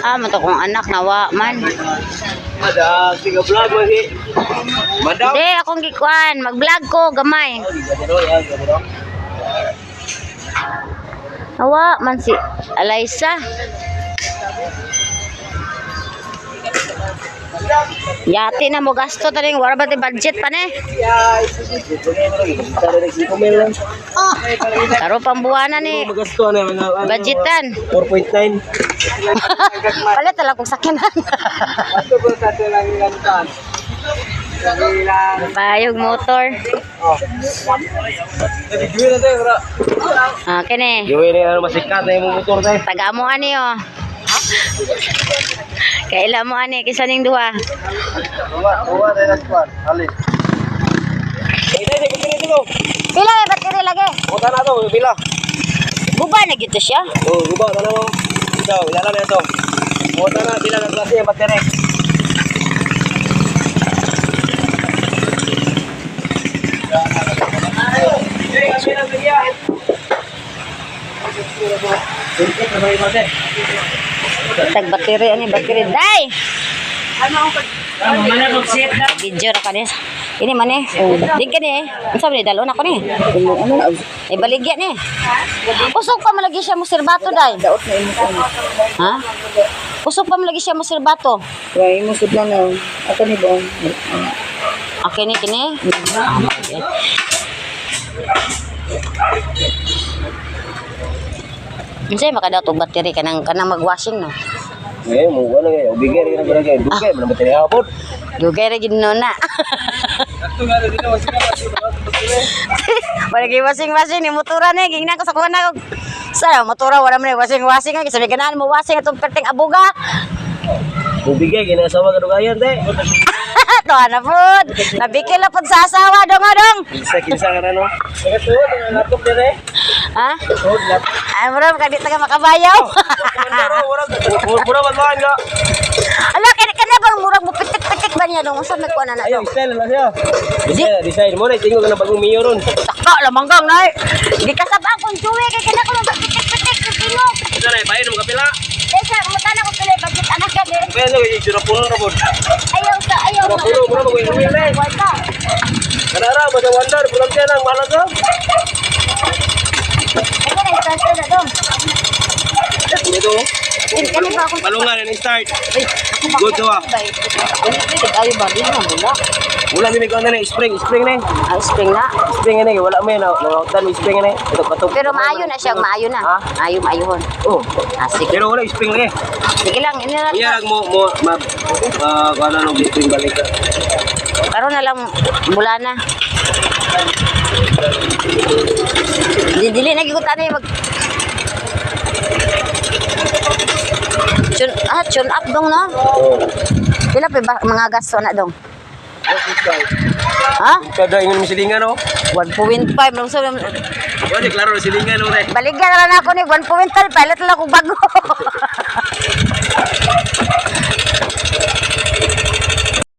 Ah, mato kong anak nawa man. Ada sige vlog lagi. Madam. Hindi, akong gikuan. Mag-vlog ko, gamay. Nawa man si Alaysa. Yati na mo gasto taning wala ba ti budget pa ni? Karo pambuanan ni. Magasto na mga ano, Budgetan. 4.9. Palit talaga kong sakyanan. Payog motor. Ah, kini. Gawin na ano masikat na yung motor tayo. Taga mo ani oh. Kaila mo ani kisa ning duha. Uwa tayo na squad. Ali. Pila may battery lagi? Kota na to, pila. Guba na gito siya. Oh, guba na mo. Ikaw, ilala na ito. Kota na pila ng klase yung battery. Tag battery ani battery dai. Video ra kanis. Ini man eh. Din kani eh. Unsa man ni dalon ako ni? Ay baligya ni. Usog pa man lagi siya mo sirbato dai. Daot na imo kuno. Ha? Usog pa man lagi siya mo sirbato. Way mo sud lang na. Ato ni ba? Okay ni kini. Unsay makadaot og battery kanang kanang mag-washing no. Eh, mo wala eh. Ubigay rin na ginagay. Dugay, man battery hapon. Dugay ra gid no na. Wala kay washing-washing ni motora ni gingnan ko sa kuha na sa motora wala man washing-washing ay sabi ganahan mo washing atong perting abuga. Ubigay ginasawa ka dugayan te. Tuwa na pod. Nabikil na pod sa asawa dong ah, dong. Kinsa kinsa ka na no. Nakatuod ang laptop dire. Ha? Ay mura ka di ta ka makabayaw. Mura man man ka. Ala kani kana bang murag mo pitik-pitik ba niya dong unsa may kuha na na Ayo, dong. style na siya. Design, design mo na tingog ka na bagong mayor ron. Taka lamang gang nay. Di kasab ang kung juwe kay kana ko pitik-pitik sa tingog. Kinsa na bayin mo kapila. Kaysa mutana ko pila budget anak gani. Kaya sa jura puno na pod. Ayaw sa ayaw. Mura puno, mura bagong mayor na. Kwarta. Kanara ba sa wonder bulan siya nang malag ka. Ay na start na dong. Dito. Kani ba akong Palungan ni start. Ay, ako ba? Good to ah. Ayo ba di na mula. Wala gini ko na spring, spring na. Ah, spring na. Spring na wala mo na. Nangutan spring na. Ito katok. Pero maayo na siya, maayo na. Ha? Maayo, maayohon. Oh. Ah, sige. Pero wala spring na. Sige lang, ini na lang. Iya mo mo ma ah kuno no spring balik ka. Karon na lang mula na. Di dili na gyud ani mag tune up dong no? Oh. Pila pa ba mga gasto na dong? Ha? Kada ingon mo silingan no. 1.5 lang sa Wala klaro na silingan no re. Baligyan na lang ako ni 1.5 palit lang ako bago.